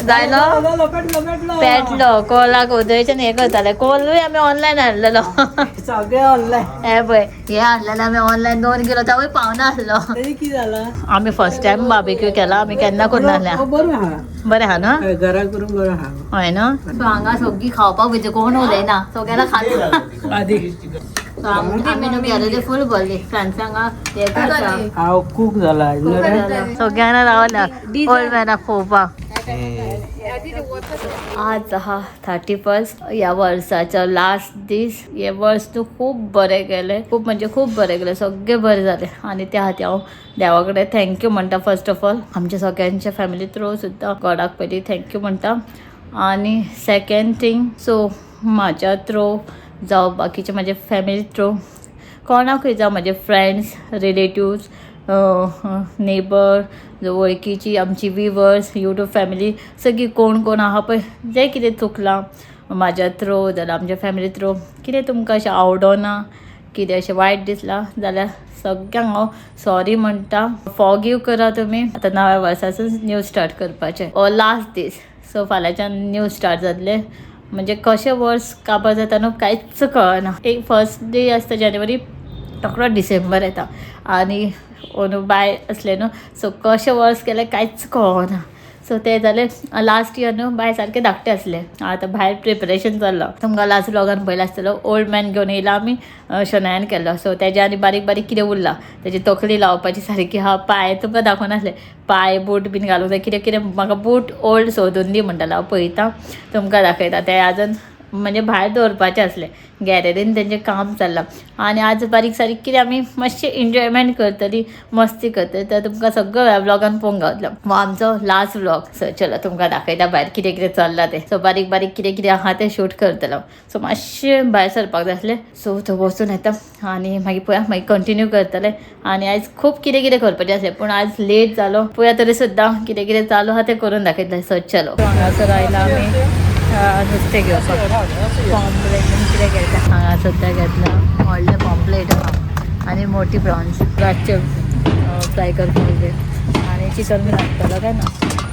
जायलो पेटलो कोलाक उदयच्यान हें करताले. कोलूय आमी ऑनलायन हाडलेलो. सगळे ऑनलायन. हे पळय, हे हाडलेले आमी ऑनलायन 2 किलो, तोवूय पावना आसलो. तरी कितें जाला? आमी फर्स्ट टायम बार्बेक्यू केला, आमी केन्ना करूं नासले. बरो आहा. बरें आहा न्हू? घरा करून बरो आहा. हय न्हू? सो हांगा सगळीं खावपाक वयता, कोण उलयना, सगळ्याला खाता. आदी सो आमी न्हू गॅलरी फूल भरली फ्रेंड्सांक. हे करता. हांव कूक जाला. सगळ्यांना रावला ओल्ड मॅनाक पळोवपाक. आज आहा 31 ह्या वर्साचो लास्ट दीस. हे वर्स न्हू खूब बरें गेलें, खूब म्हणजे खूब बरें गेलें, सगळें बरें जालें. आनी त्या खातीर हांव देवा कडेन thank you म्हणटा. फर्स्ट ऑफ ऑल आमच्या सगळ्यांच्या फॅमिली थ्रू सुद्दां गॉडाक पयलीं thank you म्हणटा. आनी सेकेंड थींग, सो म्हाज्या थ्रू जावं बाकीचे म्हाजे फॅमिली थ्रू कोणाकूय जावं, म्हाजे फ्रेंड्स, रिलेटिव्स, नेबर, वळखीची आमची विवर्स, यूट्यूब फॅमिली, सगळी कोण कोण आहा पळय, जें कितें चुकलां म्हाज्या थ्रू जाल्यार आमच्या फॅमिली थ्रू कितें तुमकां अशें आवडना, कितें अशें वायट दिसलां जाल्यार सगळ्यांक हांव सॉरी म्हणटा. फॉरगीव करा तुमी. आतां नव्या वर्सासून न्यू स्टार्ट करपाचें, हो लास्ट दीस. सो फाल्यांच्यान न्यू स्टार्ट जातलें. म्हणजे कशें वर्स काबार जाता न्हू कांयच कळना. एक फर्स्ट डे आसता जानेवारी, रोकडो डिसेंबर येता. आनी अंदू बाय आसलें न्हू, सो कशें वर्स गेलें कांयच कळना. सो तें जालें. लास्ट इयर न्हू बाय सारकें धाकटें आसलें. आतां भायर प्रिपरेशन चल्लां. तुमकां लास्ट व्लॉगान पळयलां आसतलो, ओल्ड मॅन घेवन येयला आमी, शनायन केल्लो. सो तेज्या आनी बारीक बारीक कितें उरलां, तेजी तकली लावपाची सारकी आहा, पांय तुमकां दाखोवनासलें, पांय बूट बीन घालूंक जाय, कितें कितें म्हाका बूट ओल्ड सोदून दी म्हणटालो. हांव पळयता, तुमकां दाखयता. ते आजून म्हणजे भायर दवरपाचें आसलें, गॅलरीन तेंचें काम चल्लां. आनी आज बारीक सारीक कितें आमी मातशें एन्जॉयमेंट करतली, मस्ती करतली, तर तुमकां सगळो ह्या व्लॉगान पळोवंक गावतलो. हो आमचो लास्ट व्लॉग. सो चलो तुमकां दाखयता भायर कितें कितें चल्लां तें. सो बारीक बारीक कितें कितें आहा तें शूट करतलो. सो मातशें भायर सरपाक जाय आसलें, सो थंय वचून येता आनी मागीर पळया, मागीर कंटिन्यू करतले. आनी आयज खूब कितें कितें करपाचें आसलें, पूण आज लेट जालो. पळया तरी सुद्दां कितें कितें चालू आहा तें करून दाखयतलें. सो चलो हांगासर आयला आमी नुस्तें घेवपाक, पॉम्पलेट कितें घेतलें हांगा सद्या, घेतलां व्हडलें पॉम्पलेट आहा आनी मोटी प्रॉन्स रातचे फ्राय करपाक जाय. आनी चिकन बीन हाडटलो काय ना?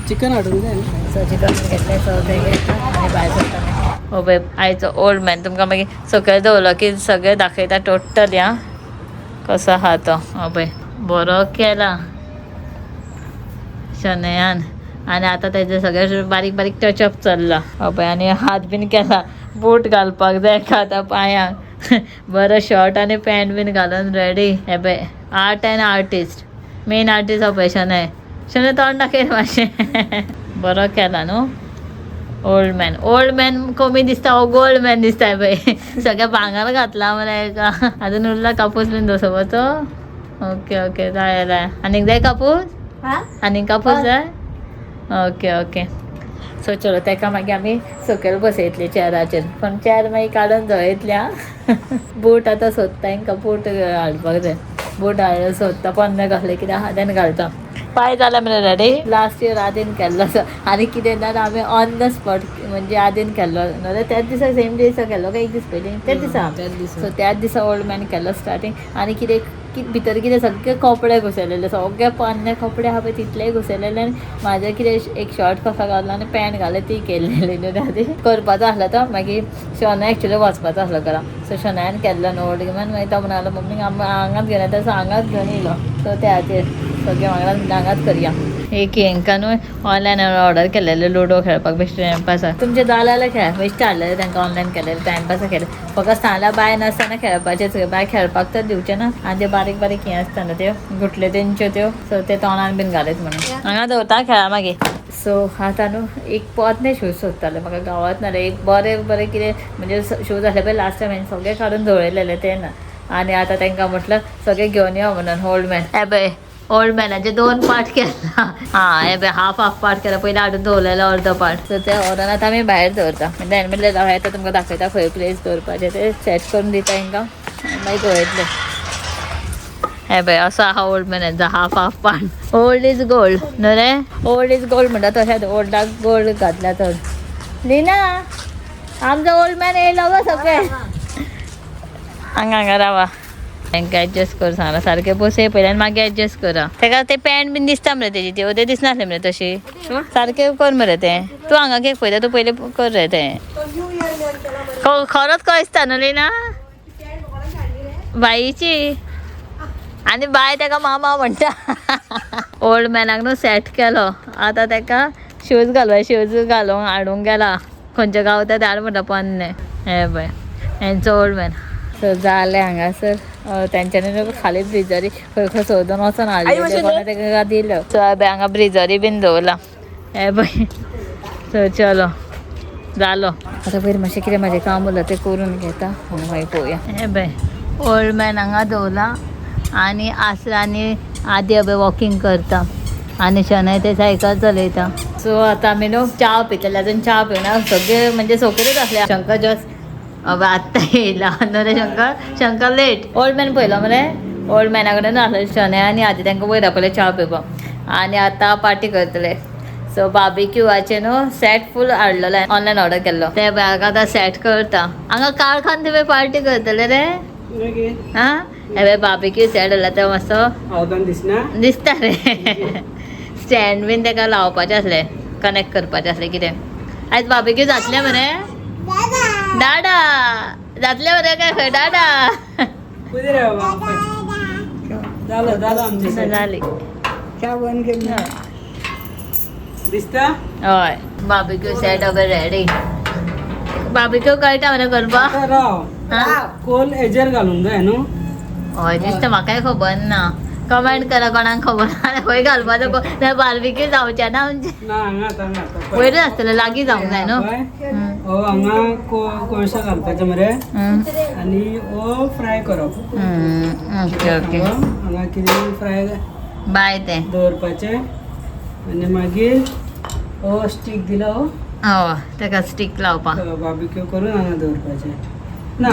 चिकन हाडूंक जाय. सो चिकन बीन घेतलें, सो तें घेतलें आनी भायर सरता. हो पळय आयचो ओल्ड मॅन, तुमकां मागीर सकयल दवरलो की सगळें दाखयता टोटली. आं कसो आहा तो. हो पळय बरो केला शनयान. आनी आतां तेजें सगळें बारीक बारीक टचअप चल्ला. हो पळय आनी हात बीन केला, बूट घालपाक जाय आतां पांयांक. बरो शर्ट आनी पॅन्ट बीन घालून रेडी. हे पळय art and artist, main artist हो पळय शनय. शनय तोंड दाखय मातशें. बरो केला न्हू ओल्ड मॅन. ओल्ड मॅन कमी दिसता, हो गोल्ड मॅन दिसता पळय. सगळें भांगर घातलां मरे हेका. आजून उरला कापूस बीन दसोवपाचो. ओके ओके, जाय जाय. आनीक जाय कापूस? आनीक कापूस जाय? Okay okay. सो चलो तेका मागीर आमी सकयल बसयतली चेराचेर, पूण चेर मागीर काडून दवयतली. आं बूट आतां सोदता, हेंकां बूट हाडपाक जाय. बूट हाड सोदता, पोन्ने कसले कितें आहा तेन्ना घालता. पांय जाला मरे रेडी? लास्ट इयर आदीन केल्लो. आनी कितें ना, आमी ऑन the spot म्हणजे आदीन केल्लो नाल्यार त्याच दिसा, सेम दिसा केल्लो काय एक दीस पयलीं? त्याच दिसा. त्याच दिसा. सो त्याच दिसा ओल्ड मॅन केल्लो स्टार्टींग. आनी कितें भितर कितें सगळे कपडे घुसयलेले, सगळे पोन्ने कपडे आहा पळय तितलेय घुसयलेले. आनी म्हाजें कितें एक शर्ट कसो घातलो आनी पॅन्ट घालें, ती केल्लेली न्हू आदी करपाचो आसलो तो. मागीर शोना एक्चुली वचपाचो आसलो घरा, सो शनायन केल्लो न्हू ओल्ड मॅन. मागीर तो म्हणालो मम्मी हांगाच घेवन येता, सो हांगाच घेवन येयलो. सो त्या खातीर सगळें वांगडा हांगाच करया. एक हेंकां न्हू ऑनलायन ऑर्डर केलेले लुडो खेळपाक, बेश्टे टायमपासाक. तुमचें जालें जाल्यार खेळ, बेश्टे हाडलेले तांकां ऑनलायन केलेले, टायमपासाक केले. फकत सांगल्यार बाय नासतना खेळपाचें, बाय खेळपाक तर दिवचें ना. आनी ते बारीक बारीक हें आसता न्हू त्यो गुटले तेंच्यो त्यो, सो ते तोंडान बीन घालीत म्हणून हांगा दवरता, खेळा मागीर. सो आतां न्हू एक पोरणे शूज सोदताले, म्हाका गांवात नासले एक बरे बरे कितें म्हणजे शूज आसले पळय लास्ट टायम हांवें सगळे काडून दवरिल्लेले ते ना. आनी आतां तांकां म्हटलं सगळे घेवन यो म्हणून ओल्ड मॅन. हे पळय ओल्ड मॅनाचे 2 पार्ट केला. हां हे पळय हाफ हाफ पार्ट केला, पयलीं हाडून दवरलेलो अर्दो पार्ट. सो ते व्हरोन आतां आमी भायर दवरता. म्हणजे म्हणलें हांव आतां तुमकां दाखयता खंय प्लेस दवरपाचें ते, सेट करून दिता हेंकां मागीर दवरतले. हे पळय असो आहा old मॅनाचो half half part. Old is gold न्हू रे, ओल्ड is gold म्हणटा तशेंच ओल्डाक गोल्ड घातल्या चड. लिना आमचो ओल्ड मॅन येयलो गो सगळे. हांगा हांगा रावा. तांकां एडजस्ट कर सांगला सारकें बसय पयलीं आनी मागीर एडजस्ट करा. ताका ते पॅन्ट बीन दिसता मरे तेजी, ती ते दिसनासले मरे तशी. सारकें कर मरे तें. तूं हांगा केक पळयता, तूं पयलीं कर रे तें. खरोच कळ दिसता न्हू लीना बाईची. आनी बाय ताका मामा म्हणटा. ओल्ड मॅनाक न्हू सेट केलो. आतां ताका शूज घालूं, शूज घालूंक हाडूंक गेला. खंयच्या गांवता ते हाड म्हणटा पोन्ने. हे पळय हेंचो ओल्ड मॅन. सो जालें हांगासर. तेंच्यांनी न्हू खाली ब्रिजरी खंय खंय सोदून वचोन हाडले, कोणा ताका दिलो. सो हे हांगा ब्रिजरी बीन दवरला. हे पळय. सो चलो जालो. आतां पयर मातशें कितें म्हाजें काम उरलां तें करून घेता आनी मागीर पळोवया. हे पळय ओल्ड मॅन हांगा दवरला आनी आसरा आनी आदी अबे वॉकिंग करता आनी शनय ते सायकल चलयता. सो आतां आमी न्हू च्या पितले. अजून च्या पिवना, सगळे म्हणजे सोकरीच आसले. शंकर जस्ट अबे आत्तां येयला न्हू रे Shankar. Shankar late. Old man पळयलो मरे. ओल्ड मॅना कडेन आसले शनय आनी आदी, तांकां वयर आपयले च्या पिवपाक आनी आतां पार्टी करतले. सो बार्बिक्यूआचे न्हू सेट फूल हाडलेलो, ऑनलायन ऑर्डर केल्लो. ते हांगा आतां सेट करता. हांगा काळखान तुमी पार्टी करतले रे? मागीर. हा, हे बार्बिक्यू सेट हाडला ते मातसो हांव दिसना. दिसता रे. स्टँड बीन ताका लावपाचें आसलें, कनेक्ट करपाचें आसलें कितें. आयज बार्बिक्यू जातलें मरे डाडा? जातलें मरे काय खंय डाडा? कितें रे बाबा, जालो जालो आमचें set. जाली. दिसता. हय, बार्बिक्यू सेट अबे रेडी. बार्बिक्यू कळटा मरे करपाक? आतां राव. हा? कोल हेजेर घालूंक जाय न्हू. हय दिसता. म्हाकाय खबर ना. कमेंट करा कोणाक खबर ना खंय घालपाचो. बार्बिक्यू जावचें ना आमचें. ना, हांगा आतां, हांगा आतां. वयरूच आसतलें, लागीं जावंक जाय न्हू. पळय, हो हांगा कोळसो घालपाचो मरे आनी हो फ्राय करप. Okay okay. हो, हांगा कितें फ्राय बाय ते दवरपाचें आनी मागीर हो स्टीक दिला हो. हय, ताका स्टीक लावपाक. बार्बिक्यू करून हांगा दवरपाचें. ना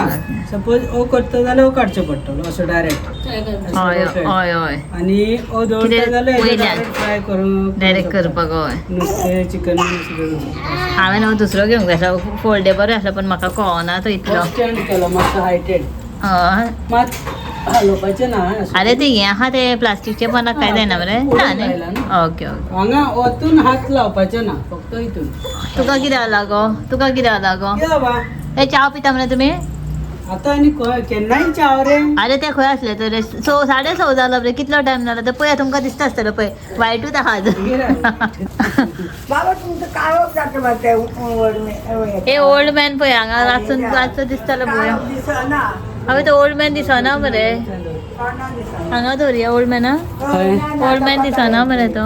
सपोज हो करता जाल्यार हो काडचो पडटलो असो डायरेक्ट. हय हय हय. आनी हो दवरता कितें जाल्यार वयल्यान? डायरेक्ट फ्राय करून डायरेक्ट करपाक. हय. नुस्तें चिकन करूंक शकता. हांवें न्हू दुसरो घेवंक जाय आसलो, फोल्डेबल आसलो, पण म्हाका कळना तो इतलो. स्टँड केलो मातसो हायटेड. हय. मात हालोवपाचें ना अशें. अरे ते हें आहा ते प्लास्टिकचे पण काय जायना मरे ना उडून न्ही. Okay okay. हांगा वतून हात लावपाचे ना, फक्त हितून. तुका कितें जाला गो? तुका कितें जाला गो? कितें बाबा? हे च्या पिता मरे तुमी? आतां आनी खंय केन्नाय च्याव रे. अरे ते खंय आसले तर? स 6:30 जाला रे. कितलो टायम जाला ते पळय. तुमकां दिसता आसतलो पळय, वायटूच आहा अजून. बाबा तुमचं काळोख जाता बा ते हे ओल्ड मॅन पळय हांगा रातसून रातचो दिसतालो पळय. दिसना. हांवें तो ओल्ड मॅन दिसना मरे. कोणा दिसना. हांगा दवरया ओल्ड मॅना. खंय? ओल्ड मॅन दिसना मरे तो.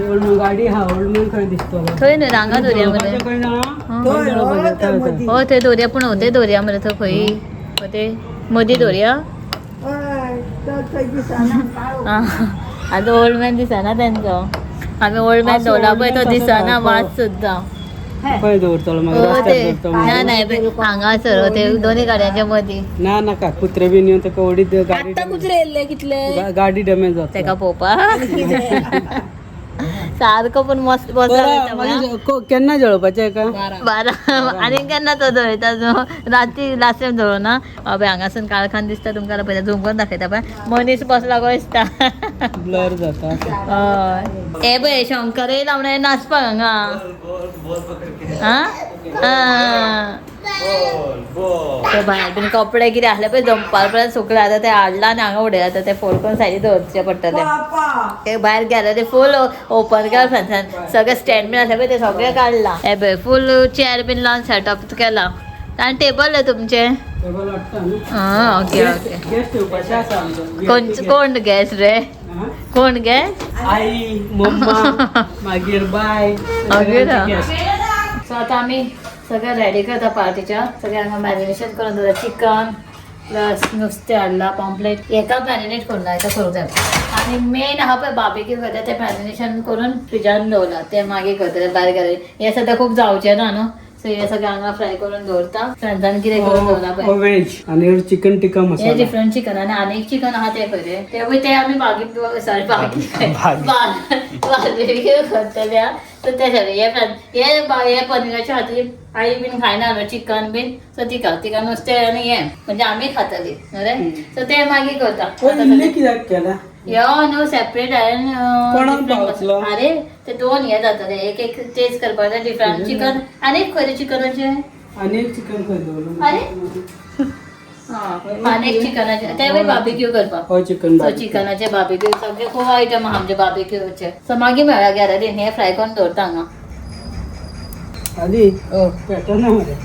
ओल्ड मॅन गाडी हा, ओल्ड मॅन खंय दिसतलो? थंय न्हय, हांगा दवरया मरे. जळोवपाचें खंय जाणा? हं. खंय जळोवपाचें? थंय, थंय. हो, थंय दवरया. पूण हो, थंय दवरया मरे. थंय खंय हो ते मदीं दवरया. हय, तो थंय दिसना काळोख. आतां ओल्ड मॅन दिसना तेंचो. आमी ओल्ड मॅन असो दवरला old पळय, man तो तसो दिसना दाखव. मात सुद्दां. खंय दवरतलो मागीर? हो रस्त्यार ते दवरतलो ना. मागीर? नाही बाई, हांगासर हो ते दोन्ही गाडयांच्या मदीं. ना, नाका. कुत्रे बीन येवन ताका ओडीत गाडी कुत्रे येयल्ले कितले. गाडी डॅमेज जाता. तेका पळोवपाक सारको पण मस्त बसला. बरं, मागीर केन्ना जळोवपाचें का? 12. आनी केन्ना तो दवरता जो राती लास्ट टायम दवरना. अबे हांगासून काळखान दिसता तुमकां. पळयता, झूम करून दाखयता पळय, मनीस बसला गो दिसता. ब्लर जाता. हय, हे पळय शंकर येयला म्हणून नाचपाक हांगा. आं आं. ते भायर बीन कपडे कितें आसले पळय दनपार पर्यंत सुकले, आतां ते हाडला आनी हांगा उडयला. आतां ते फोल्ड करून सायडी दवरचे पडटले. ते भायर गॅलरी फूल ओपन केला फॅन्सान. सगळे स्टँड बीन आसले पळय ते सगळे काडला. हे पळय फूल चेअर बीन लावन सेटअप केला आनी टेबल तुमचे. टेबल वाटता न्हू. आं, ओके ओके. गेस्ट येवपाचे आसा आमचो. कोण कोण गेस्ट रे? हां? कोण गेस्ट? आई, मम्मा, मागीर बाय. मागीर? सो आता आमी सगळें रेडी करता पार्टीच्या. सगळें हांगा मॅरिनेशन करून दवरता. चिकन प्लस नुस्तें हाडलां, पॉम्पलेट हेका मॅरिनेट करून एका करूंक जाय. आनी मेन आहा पळय बार्बेक्यू करता तें मॅरिनेशन करून फ्रिजान दवरलां. तें मागीर करतले भायर गेले. हें सद्दां खूब जावचें ना न्हू. सो हे सगळें हांगा फ्राय करून दवरता. फ्रांसान कितें करून दवरला पळय. वेज आणि चिकन टिक्का हे मसाला. डिफरंट चिकन आणि अनेक चिकन आहा ते खंय रे, तेवूय ते आमी बागी, सॉरी, बागी बार्बेक्यू करतले आं. सो ते सगळे हे हे हे पनीराच्या खातीर आई बीन खायना न्हू चिकन बीन, सो तिका तिका नुस्तें आनी हे म्हणजे आमी खातली रे, सो ते मागीर करता. इल्ले कित्याक केला? यो न्हू सेपरेट हांवें. कोणाक पावतलो? अरे ते दोन हे जातले, एक एक टेस्ट करपाक जाय डिफरंट चिकन. आनी खंय चिकनाचे? आणि एक चिकन खंय दवरलं? अरे आनी एक चिकनाचे तेवूय बार्बेक्यू करपाक. हो, चिकन. सो चिकनाचे बार्बेक्यू सगळे खूब आयटम आहा आमचे बार्बेक्यूचे. सो मागीर मेळ्ळा गॅलरीन, हे फ्राय करून दवरता हांगा. आधी पेटो ना मरे,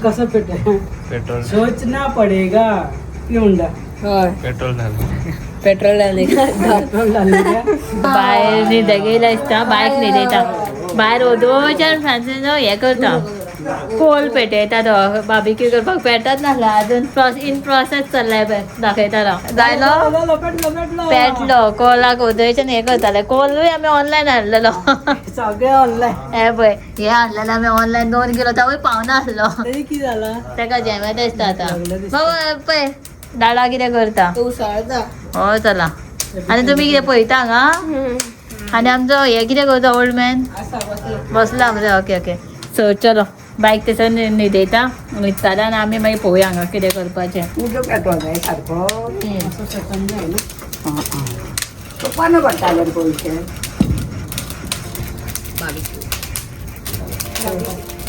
कसं पेट? पेट्रोल. सोचना पडेगा ते म्हणटा. हय. पेट्रोल झालं. पेट्रोल घाले. पेट्रोल घालून. बाय न्हिदे गेला दिसता, बायक न्हिदयता भायर. ओदोच्यान फ्रांसीस हे करता, कोल पेटयता, तो बार्बेक्यू करपाक पेटत नासलो, अजून इन प्रोसेस चल्लाय पळय, दाखयता राव जायलो. पेटलो पेटलो. पेटलो कोलाक ओदोयच्यान हे करताले. कोलूय आमी ऑनलायन हाडलेलो. सगळे ऑनलायन. हे पळय, हे हाडलेले आमी ऑनलायन 2 किलो, तोवूय पावनासलो. तरी कितें जाला? ताका जेमे दिसता आतां. लागलं दिसता. बाबा पळय डाडा कितें करता. उसळता. हो चला, आनी तुमी कितें पळयता हांगा? आनी आमचो हे कितें करता ओल्ड मॅन? बसला मरे. ओके ओके, सो चलो बायक थंयसर न्हिदयता, न्हिदताले आनी आमी मागीर पळोवया हांगा कितें करपाचें. उजो पेटो जाय सारको. असं पेटोवन जाय न्हू. तुपान पडटाले पयशे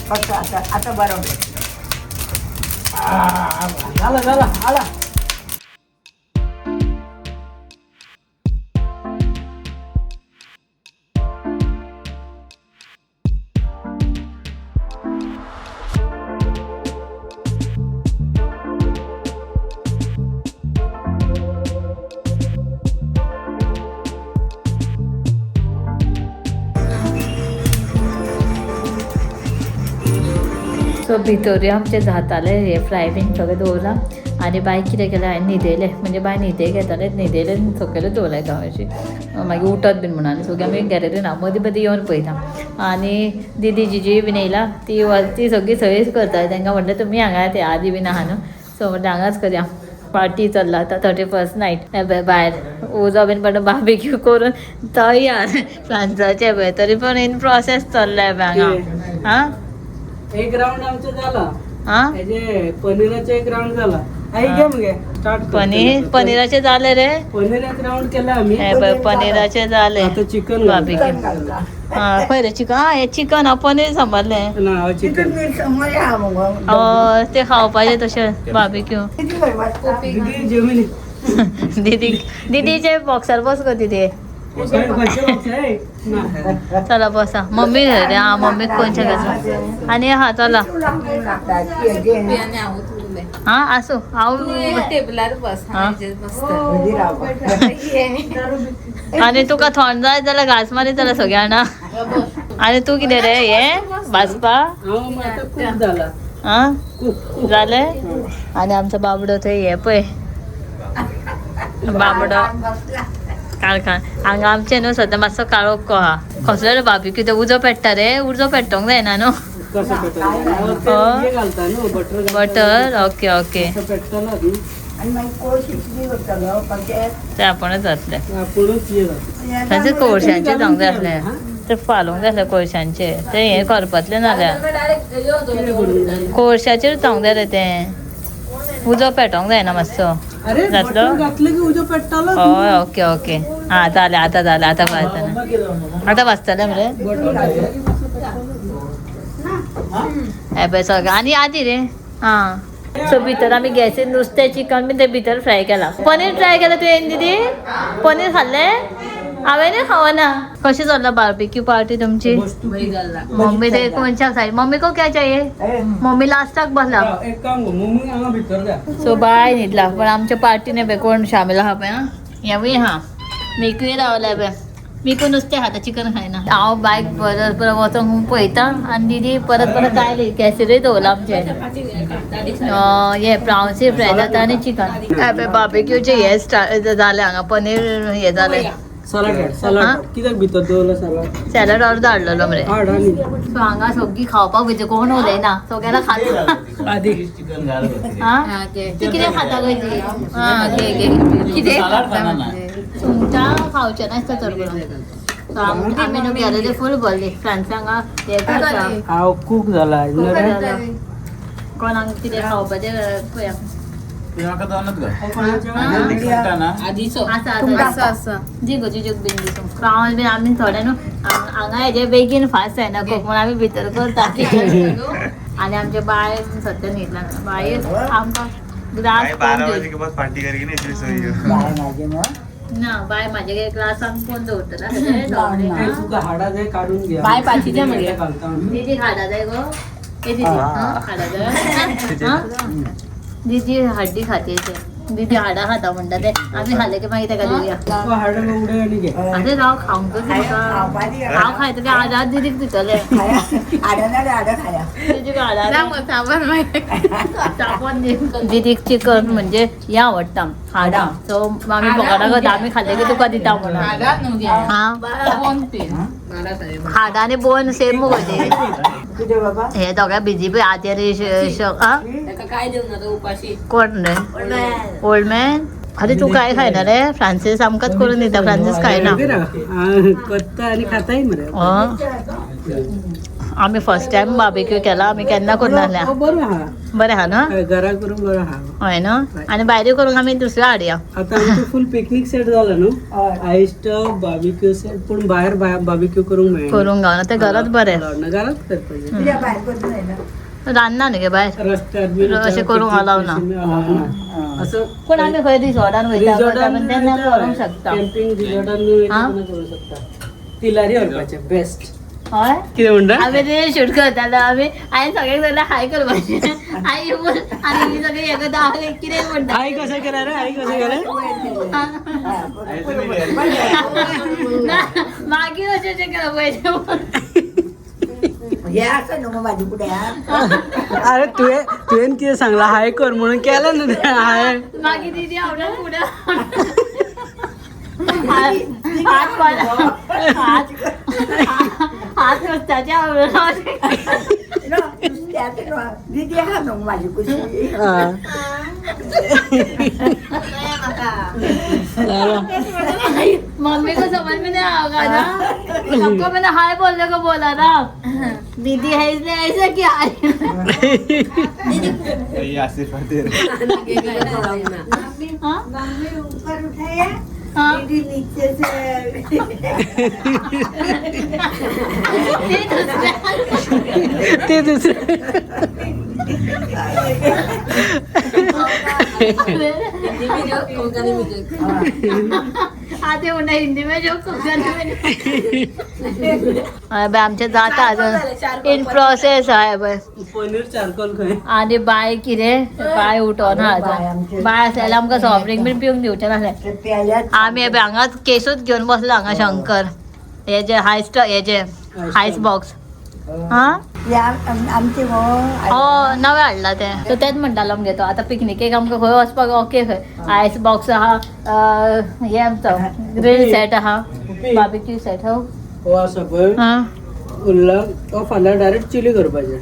कसं आता आता बरोबर. झाला झाला आला. सो भितरूय आमचें जातालें हे फ्राय बीन सगळें दवरलां. आनी बाय कितें केलें हांवें, न्हिदयलें, म्हणजे बाय न्हिदे घेतालें, न्हिदयलें, सकयलूच दवरलें गांवाची, मागीर उठत बीन म्हणून. आनी सगळीं आमी गॅलरीन हांव मदीं मदीं येवन पळयता. आनी दिदी जिजी बीन येयला, ती ती सगळीं थंयच करता. तांकां म्हटलें तुमी हांगा येता आदी बीन आहा न्हू, सो म्हटलें हांगाच करया पार्टी चल्ला आतां 31st night. भायर उजो बीन पडटा, बार्बेक्यू करून तयार फ्रांसाचें पळय, तरी पण इन प्रोसेस चल्लाय पळय हांगा. आं एक राऊंड आमचं झाला. आं हेजे पनीराचे एक राऊंड झाला. आई घे मगे स्टार्ट. पनीर, पनीराचे जाले रे. पनीर एक राऊंड केला आम्ही. हे पळय पनीराचे जाले. आता चिकन. बार्बेक्यू. घालता. हा खंय रे चिकन? हा हे चिकन, हांव पनीर सांबारलें. ना हो तितून चिकन. मिरसांग मजा आहा मुगो. हय ते खावपाचें तशें बार्बेक्यू. किती खंय बसता? दिदी जेवणी. दिदी दिदीचे बॉक्सार बस गो दिदी. खंयचे box आहे? ना. चला बसा मम्मी रे. हा मम्मी कोणच्या घेतला आनी हा चला. हा आसूं हांव टेबलार बस. हा. राव. आनी तुका थंड जाय जाल्यार घांस मारीत जाल्यार सगळ्या जाणा. आनी तूं कितें रे हें भाजपा? हांव मग आता खूप झाला. आं खूप खूप. जालें. आनी आमचो बाबडो थंय हे पळय बाबडो काळखान हांगा आमचें न्हू सद्दां मातसो काळोख को आहा. कसलो रे बार्बेक्यू ते उजो पेट्टा रे, उजो पेट्टोंक जायना न्हू. कसं पेटवलं? ते हे घालता न्हू butter. Butter, okay okay. कसं पेटतलं न्हू. आनी मागीर कोळशी कितें करतलो कशें? ते आपणच जातलें. आपूणच हे जाता. तांचे कोळशांचे जावंक जाय आसलें, ते फालोवंक जाय आसलें कोळशांचे, ते हें करपातलें नाल्यार कितें करूंक जाय? कोळशाचेर जावंक जाय रे तें, उजो पेटोवंक जायना मातसो. अरे जातलो? बटर घातलं की उजो पेट्टलो. हय ओके ओके. आं जालें आतां, जालें आतां वाजतना, आतां वाजतलें मरे. बटर घातलं की मातसो पेट्टलो. हे पळय सगळें आनी आदी रे. आं सो भितर आमी गॅसीर नुस्तें चिकन बीन तें भितर फ्राय केलां. पनीर ट्राय केलां तुवें दिदी? पनीर खाल्लें? हांवेनूय खावना. कशें चल्लां बार्बेक्यू पार्टी तुमची? मम्मी ते कोणच्या सायड? मम्मी को क्या चाहिए? मम्मी लास्टाक बसला. एक काम कर, मम्मी हांगा भितर जा. सो बाय न्हिदला पण आमच्या पार्टीने पळय कोण शामेल आहा पळय. आं हेवूय आहा, मिकूय रावल्या पळय. मिकू नुस्तें खाता, चिकन खायना. हांव बायक परत परत वचोंक पळयता आनी दिदी परत परत आयली. गॅसीरय दवरलां आमचें हे प्रावन्सूय फ्राय जाता आनी चिकन. हे पळय बार्बेक्यूचे हे स्टार्ट जालें हांगा, पनीर हे जालें. सलाड हाड, सलाड हा? हाड. कित्याक भितर दवरला सलाड? सॅलड अर्द हाडलेलो मरे. हाड आनी सो हांगा सगळी खावपाक वयता, कोण उलयना, सगळ्याला खाता. आदी चिकन घाल. हा, ती कितें खाता गय ती? कितें? सुंगटां खावचें नासता चड करून. सो आमी न्हू गॅलरी फूल भरली. फ्रांसांक हांगा हें करता. हांव कूक जाला. कूक जाला. कोणाक कितें खावपाचें पळया. म्हाका दोनच घाल. आसा. आसा. आसा. जी गो जिजूक बीन दिसूं प्रावन्स बीन. आमी थोडे न्हू हांगा हेजे बेगीन फास्ट जायना कोक म्हणून आमी भितर करता. आनी आमचे बाय सद्या न्हिदला. बाय आमकां ग्लास भाई कोण 12 दिवचो बजे के बाद पार्टी करेगी ना, इसलिए सोई हो. बाय माझे मग. ना बाय, म्हाजे ग्लासांक कोण दवरतला? तुका हाडा जाय काडून घे. बाय पाचीच्या मगे. घालता आमी. दिदी हाडा जाय गो, ए दिदी हाडा जाय. हा? दिदी हड्डी खाते ते. दिदी हाडा खाता म्हणटा ते. आमी खाले की मागीर तेका दिवया. तुका हाडा उडय आनी घे. अरे राव, खावंकच म्हाका. खावपाची. हांव खायतले हाडा दिदीक दितले. खाया हाडा नाल्यार हाडा खाया. दिदीक हाडा. ना मग थांबा मागीर. चापोन दी. दिदीक चिकन म्हणजे हें आवडटा, हाडां. सो आमी पकोडा करता, आमी खाले की तुका दिता म्हणून. हाडा न्हू गे. हा. Bone piece. हाडां आनी बोन सेम मुगो ते. कितें बाबा? हे दोगां बिजी पळय आती आनी ताका काय दिवं ना तो उपाशी. कोण रे? Old man. अरे तूं काय खायना रे फ्रांसीस? आमकांच करून दिता, फ्रांसीस खायना. करता आनी खाताय मरे. हं. आमी फर्स्ट टायम बार्बेक्यू केला. आमी केन्ना करून नासल्या. हो, बरो आहा. बरें आहा न्हू? हय, घरा करून बरो आहा. हय न्हू? आनी भायरूय करूंक आमी दुसरो हाडया. आता आमचो फूल पिकनीक सेट जाला न्हू. हय. आयस टब, बार्बेक्यू सेट. पूण भायर बार्बेक्यू करूंक मेळना. करूंक गावना तें, घरात बरें. ना, घरात करपाचें. कित्याक भायर करता जायना? रांदना न्हू गे भायर. रस्त्यार बी अशें करूंक allow ना. अलाव ना असं. पूण आमी खंय रिसॉर्टान वयता रिसॉर्टान तेन्ना करूंक शकता. कॅम्पिंग रिसॉर्टान बी वयता हा? तेन्ना करूंक शकता. तिलारी व्हरपाचें बेस्ट. हय. कितें म्हणटा? आमी रील शूट करतालो. आमी हांवें सगळ्यांक सांगलें हाय करपाचें, आई बोल. आनी ही सगळीं हें करता. हांव कितें म्हणटा? आई कसं केलं रे? आई कसं केलं? ना, मागीर अशें अशें केलां पळय. हे आसा न्हू गो म्हाजे फुड्यान. अरे तुवें तुवें कितें सांगलां हाय कर म्हणून, केलें न्हू तें हाय. मागीर दिदी आवडून फुडें हात हात हात हात रस्त्याचे आवडून. ना, नुस्त्याचें न्हू, दिदी आहा न्हू म्हाजी कुशी. हा. मम्मी को समझ में नहीं आएगा ना. सबको मैंने हाय बोलने को बोला ना. दीदी है इसलिए ऐसा क्या है? ये आशीर्वाद दे रहे. हाँ? मम्मी ऊपर उठाया. हाँ? दीदी नीचे से. ते दुसऱ्या. ते दुसरं. कोंकणी म्युझिक. आते म्हणा हिंदी में जो कोंकणी में. बाय, आमचे जाता अजून, इन प्रोसेस आहे बाय. पनीर चारकोल खंय. आनी बाय कितें, बाय उठोना अजून. बाय आसल्यार जाल्यार आमकां सॉफ्ट ड्रिंक बीन पिवंक दिवचें नासलें. ते प्याल्यात. आमी हे पळय हांगाच केसूच घेवन बसला हांगा शंकर. हे जे हायस्ट, हे जे आयस बॉक्स. हा. हे आमचे गो. हो, नवें हाडला तें. सो तेंच म्हणटालो आमगे तो आतां पिकनिकेक आमकां खंय वचपाक ओके खंय. आयस बॉक्स आहा, हे आमचो ग्रील सेट आहा, बार्बेक्यू सेट हो. हो आसा पळय. हा. उरला तो फाल्यां डायरेक्ट चिली करपाचें.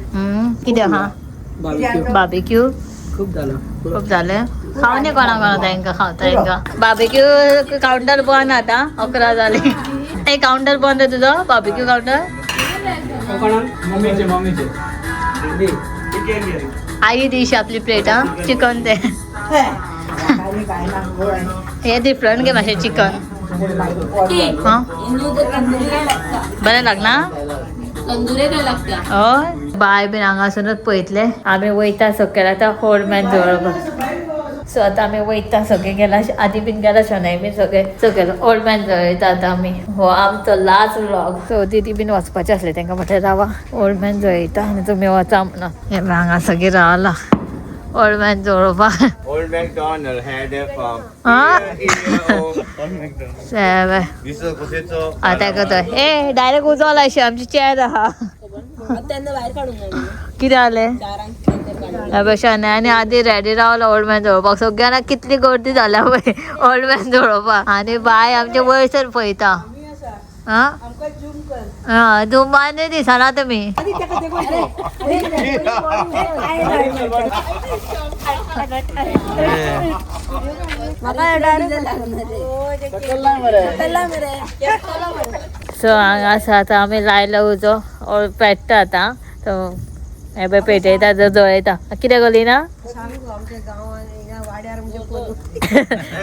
कितें आहा? बार्बेक्यू. बार्बेक्यू. खूब जाला. खूब जालें. खावनी कोणा कोणा तांकां खावता तांकां. बार्बेक्यू कावंटर बंद आतां, 11 जालीं. ए कावंटर बंद रे तुजो बार्बेक्यू कावंटर. कोणाक? मम्मीचे मम्मीचे. दी. आई डिश आपली प्लेट हा चिकन ते. आनी काय ना गोड आनी हे डिफरंट गे मातशें चिकन. मागीर पोट भरलें. हा. तंदुरी काय लागता? बरें लागना. तंदुरी काय लागता? हय, बाय बीन हांगासरूच पळयतले. आमी वयता सकयल आतां ओल्ड मॅन जवळ. सो आतां आमी वयता सगळे गेला, आदी बीन गेला, शनाय बीन सगळे सकयल ओल्ड मॅन जवळ वयता आतां आमी. हो आमचो लास्ट व्लॉग. सो दिदी बीन वचपाचें आसलें, तांकां म्हटलें रावा, ओल्ड मॅन जवळ वयता आनी तुमी वचा म्हणून. हे पळय हांगा सगळीं रावला ओल्ड मॅन जवळपाक. Old MacDonald had a farm. हा? Here, here, oh, Old MacDonald. सेवे. दिसो कशेचो. आतां करता ए डायरेक्ट उजो लायशी आमची चॅर आहा. त्यांना बाहेर काढून कितें जालें? चारांक. ह्या पेक्षा आनी आदी रेडी रावला ओल्ड मॅन जळोवपाक. सगळ्यांना कितली गर्दी जाल्या पळय ओल्ड मॅन जळोवपाक. आनी बाय आमचे वयसर पळयता. हा हा दुमानूय दिसना तुमी. सो हांगा आसा आतां आमी लायलो उजो पेट्टा आतां. तो हे पळय पेटयता जळयता. कितें गो लीना?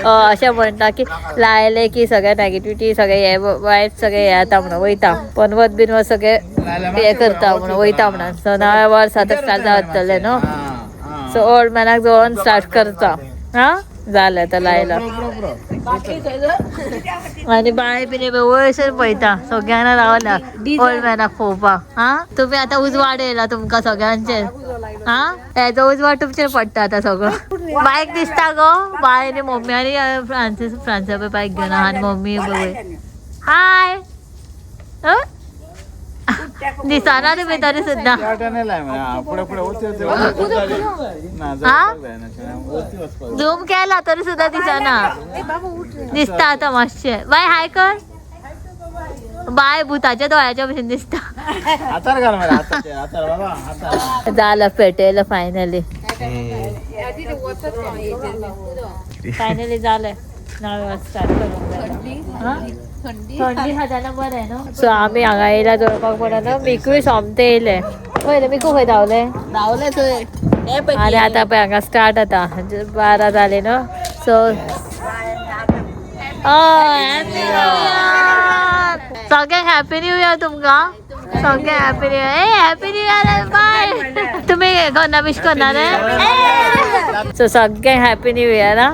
अशें म्हणटा की लायले की सगळे नेगेटिविटी सगळे हे वायट सगळे हे जाता म्हणून वयता, पनवत बिनवत सगळे हे करता म्हणून वयता म्हणून. सो नव्या वर्स आतां स्टार्ट जातलें न्हू. सो ओल्ड मॅनाक जळोवन स्टार्ट करता. हा जालें आतां लायलो. आनी बाय बीन वयसर पळयता सगळ्यांना रावला ओल्ड मॅनाक पळोवपाक. हा तुमी आतां उजवाड येयला तुमकां सगळ्यांचेर. हा हेजो उजवाड तुमचेर पडटा आतां सगळो. बायक दिसता गो बाय आनी मम्मी आनी फ्रांसीस फ्रांसिस बायक घेवन आनी मम्मी पळय. हाय दिसना तुमी तरी सुद्दां. झूम केला तरी सुद्दां दिसना. दिसता आतां मातशें. बाय हाय कर. बाय भुताच्या दोळ्याच्या भशेन दिसता. जालें पेटयलें फायनली. फायनली जालें. नवें स्टार्ट करूंक जाय. थंडी खाताना बरें न्हू. सो आमी हांगा येयला जळोवपाक पडना. मिकूय सोमतें येयलें. खंय रे मिकू खंय धांवलें? धांवले थंय. आनी आतां पळय हांगा स्टार्ट जाता. 12 जाले न्हू. सो हॅपी न्यू इयर सगळ्यांक. हॅपी न्यू इयर तुमकां सगळ्यांक. Happy new year. ए हॅपी न्यू इयर बाय. तुमी कोन्ना विश करना रे? सो सगळ्यांक हॅपी न्यू इयर. हा.